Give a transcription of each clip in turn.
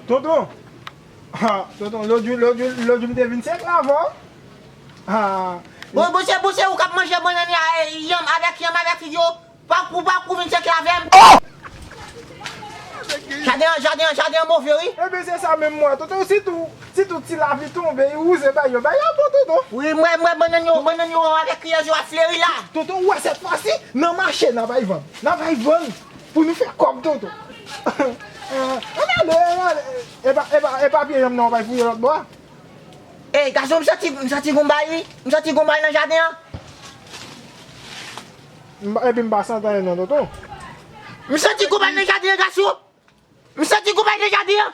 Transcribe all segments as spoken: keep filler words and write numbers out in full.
Tonton, ha, tonton, lòt jou, lòt jou, lòt jou m te vin sèk la avè w. Ha. Bon, bon, se, bon, se ou k ap manje bannann ya, eh, yanm avèk, yanm avèk figi w. Pa kou, pa kou vin sèk la avè m. Jaden an, jaden an, jaden an move, wi. Ebyen, se sa menm, mwen, tonton, sitou, sitou ti lapli tonbe, li wouze bay yo, bay yo bon, tonton. Wi, mwen, mwen, bannann yo, bannann yo avèk riyèz yo ap fleri la. Tonton, ou wè, sèt fwa si, nan mache, n ap al vann. N ap al vann pou nou fè kòb, tonton. Ann ale, ann ale. E pa, e pa, e pa pye yanm nan, w ap al fouye lòt bò a. Ey, gason, m santi, m santi gon bagay, wi. M santi gon bagay nan jaden an. M pa, epi m pa santi anyen non, tonton. M santi gon bagay nan jaden an, gason. M santi gon bagay nan jaden an.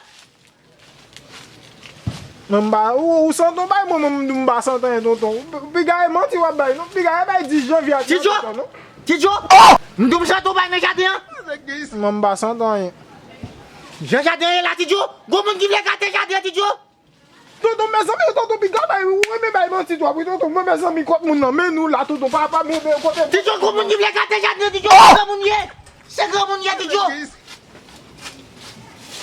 Men m pa, ou, ou santi yon bagay, mwen, mwen, m, m pa santi anyen, tonton. Ou, piga e manti w ap bay, non. Piga e bay dis janvye ak Tidjo! Tonton, non. Tidjo! Oh! M di w m santi yon bagay nan jaden an. Mwen, m pa santi anyen. Jan jaden an ye la, Tidjo! Gon moun ki vle gate jaden an, Tidjo! Tonton, mezanmi, tonton, piga bay, ou renmen bay manti twòp, wi, tonton. Mwen, mezanmi, kot moun nan, men nou la, tonton, papa, men, men, kote. Tidjo, gon moun ki vle gate jaden, Tidjo, se granmoun ye. Se granmoun ye, Tidjo.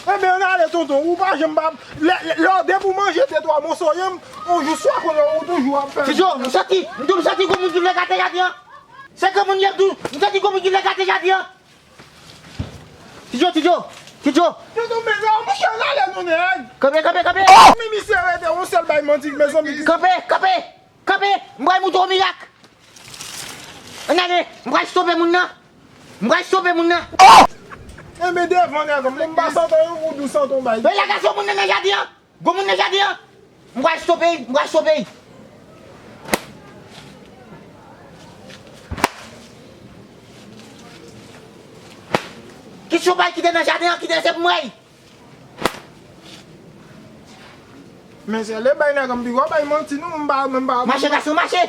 Ebyen, ann ale, tonton, ou pa janm pa, lè, lè, lè w depi w manje de twa moso yanm, yon jou swa konnen ou toujou ap fè. Tidjo, m santi, m tou m santi gon moun ki vle gate jaden an. Se granmoun ye, m tou, m santi gon moun ki vle gate jaden an. Tidjo, Tidjo, Tidjo. Tonton, men, non, monchè, ann ale, non, nèg. Kanpe, kanpe, kanpe. Men misye rete yon sèl bay manti, mezanmi. Kanpe, kanpe, kanpe. M pral montre w mirak. Ann ale, m pral stope moun nan. M pral stope moun nan. Enben, devan, nèg, m pa santi yon kou dous, santi yon bay. Men la, gason, moun nan nan jaden an. Gon moun nan jaden an! M pral stope, m pral stope. Kit chopay ki te nan jaden an, kite se pou mwen. Men se le bay nèg an, m pi gwo bay manti, non, m pa, m pa. Mache, gason, mache!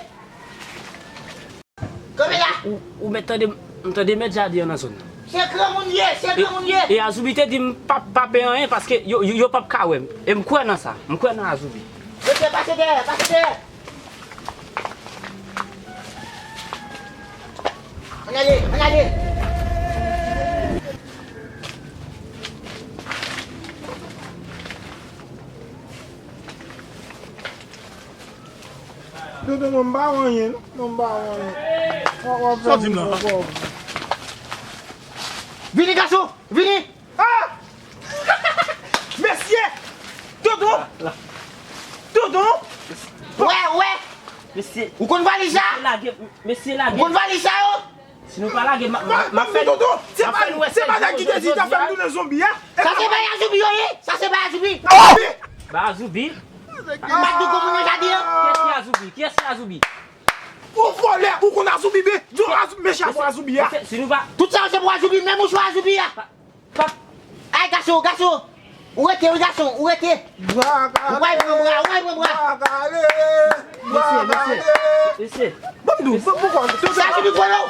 Kanpe la! Ou, ou mèt tande, m tande mèt jaden an nan zòn nan. Se granmoun ye, se granmoun ye. E Azoubi te di m pa, pa pè anyen paske yo, yo, yo p ap ka wè m. E m kwè nan sa. M kwè nan Azoubi. Mesye, pase dèyè, pase dèyè. Ann ale, ann ale. Dodo, mwen m pa wè anyen, non. Mwen m pa wè anyen. W ap, w ap fè m pran kòb. Vini, gason! Vini! Ah! Mesye! Dodo! Dodo! Wè, wè! Mesye! Ou konn valiz la? Mesye, lage, mesye, lage. Ou konn valiz sa yo? Si nou pa lage, m a, m a, m a fè nou, tonton, se pa, se pa nèg ki te di ta fè m tounen zonbi a? Sa se bay Azoubi yo ye, sa se bay Azoubi. Azoubi? Bay Azoubi? M ap di gon moun nan jaden an. Kiyès ki Azoubi? Kiyès ki Azoubi? Ou vòlè, ou konn Azoubi, men di w Azoubi, men chapo Azoubi a. Mesye, si nou pa. Tout sa yo se pou Azoubi, menm mouchwa Azoubi a. Pa, pa. Ay, gason, gason. Ou rete, wi, gason, ou rete. Ou pa pran bra, ou pa pran bra. Bra kale, bra kale. Mesye, mesye, mesye. Bon, m di w, poukò? Sa se pou nou.